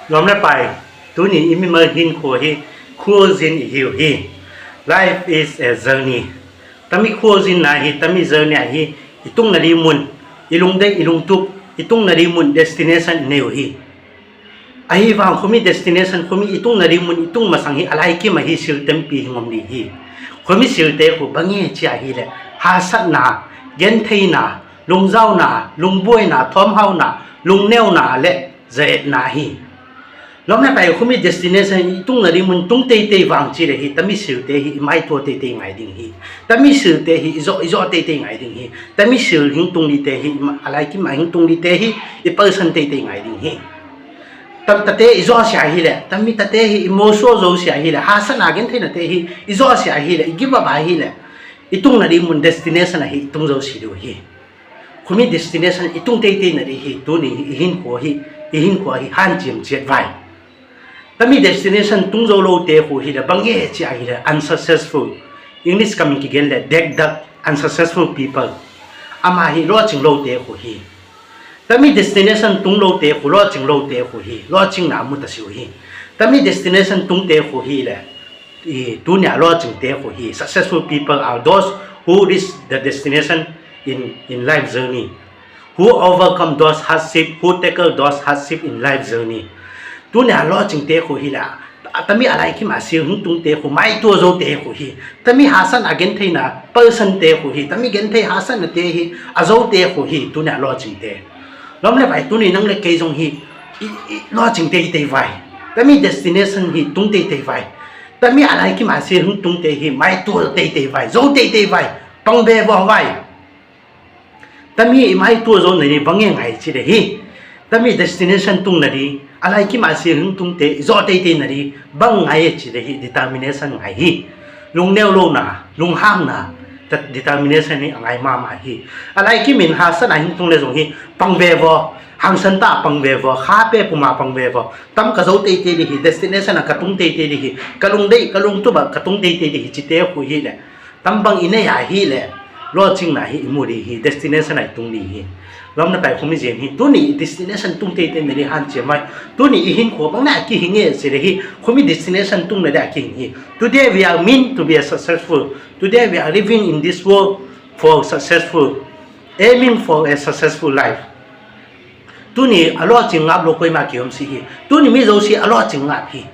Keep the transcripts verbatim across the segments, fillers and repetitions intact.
Lawm le pai, tuni i mimal hinkhua hi khualzin i hi uh hi. Life is a journey. Tami khualzinna hi, tami journey ahi, i tung nading mun, i lungdeih, i lungtup, i tung nading mun destination i nei uh hi. Ahi vang khuami destination, khuami i tung nading mun i tung masang hi a laikim ahi sil tampi hi ngom ding hi. Khuami silte khu bang e ci a hileh hasatna, gentheina, lungzauna, lungbuaina, thawmhauna, lungneuna le zaetna hi. Lawm le pai, khuami destination i tung nading mun tung teitei vang ci le hi, tami silte hi i maitua teitei ngai ding hi. Tami silte hi i zawh, i zawh teitei ngai ding hi. Tami sil hing tung dingte hi, a laikim a hing tung dingte hi i palsan teitei ngai ding hi. Tam tate i zawh sia hileh, tami tate hi i mawsuah zo sia hileh, hasatna gentheinate hi i zawh sia hileh, i give up a hileh, i tung nading mun destination ahi i tung zo si ding uh hi. Khuami destination i tung teitei nading hi, tuni i hinkhua hi, i hinkhua hi hanciam ciat vai. Tami destination tung zo lote khu hileh bang e ci a hileh unsuccessful. English kam in kigen le dekdak, unsuccessful people. Ama hi lawhcing lote khu hi. Tami destination tung lote khu, lawhcing lote khu hi lawhcingna mu ta si uh hi. Tami destination tungte khu hileh i tunia lawhcingte khu hi. Successful people are those who reach the destination in, in life journey, who overcome those hardship, who tackle those hardship in life journey. Tunia lawhcingte khu hileh tami a laikim a sil hing tungte khu maitua zote khu hi. Tami hasatna gentheina palsante khu hi. Tami genthei hasatnate hi a zote khu hi tunia lawhcingte. Lawm le pai, tuni nang le kei zong hi i, i lawhcing teitei vai. Tami destination hi tung teitei vai. Tami a laikim a sil hing tungte hi maitua teitei vai, zo teitei vai, pang ve vua vai. Tami i maitua zo nading bang e ngai ci le hi. Tami destination tung nading, a laikim a sil hing tungte i zawh teitei nading bang ngai e ci le hi, determination ngai hi. Lungneu lona, lunghamna, determination hi a ngai mahmah hi. A laikim in hasatna hing tung le zong hi pang ve vua, hangsan ta pang ve vua, kha pe puma pang ve vua. Tam ka zo teitei ding hi, destination a ka tung teitei ding hi, ka lungdeih ka lungtup a ka tung teitei ding hi cite khu hileh, tam bang i nei a hileh lawhcingna hi i mu ding hi, destination a i tung ding hi. Lawm le pai, khuami zin hi, tuni i destination tung teitei nading hanciam vai. Tuni i hinkhua bang na a kihing e ci le hi, khuami destination tung nading a kihing hi. Today we are meant to be a successful. Today we are living in this world for successful, aiming for a successful life. Tuni a lawhcing ngap lo koima kiom si hi. Tuni mi zosi a lawhcing ngap hi.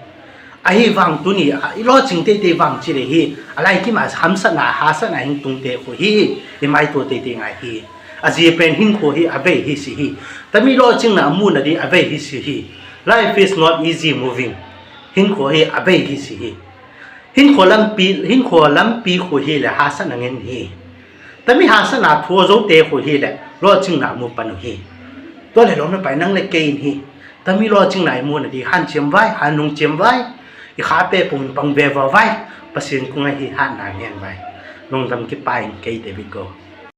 Ahi vang tuni i lawhcing teitei vang ci le hi, a laikim a hamsatna, hasatna hing tungte khu hi i maitua teitei ngai hi. A zi pen hinkhua hi a vei hi si hi. Tami lawhcingna mu nading a vei hi si hi. Life is not easy moving. Hinkhua hi a vei hi si hi. Hinkhua lampi, hinkhua lampi khu hileh hasatna ngen hi. Tami hasatna thua zote khu hileh lawhcingna mu pan uh hi. Tua le lawm le pai, nang le kei in hi tami lawhcingna i mu nading hanciam vai, hanlungciam vai. I kha pe pum pang ve vua vai. Pasian kung a hi hatna ngen vai. Lungdam kipai in, kei David Go.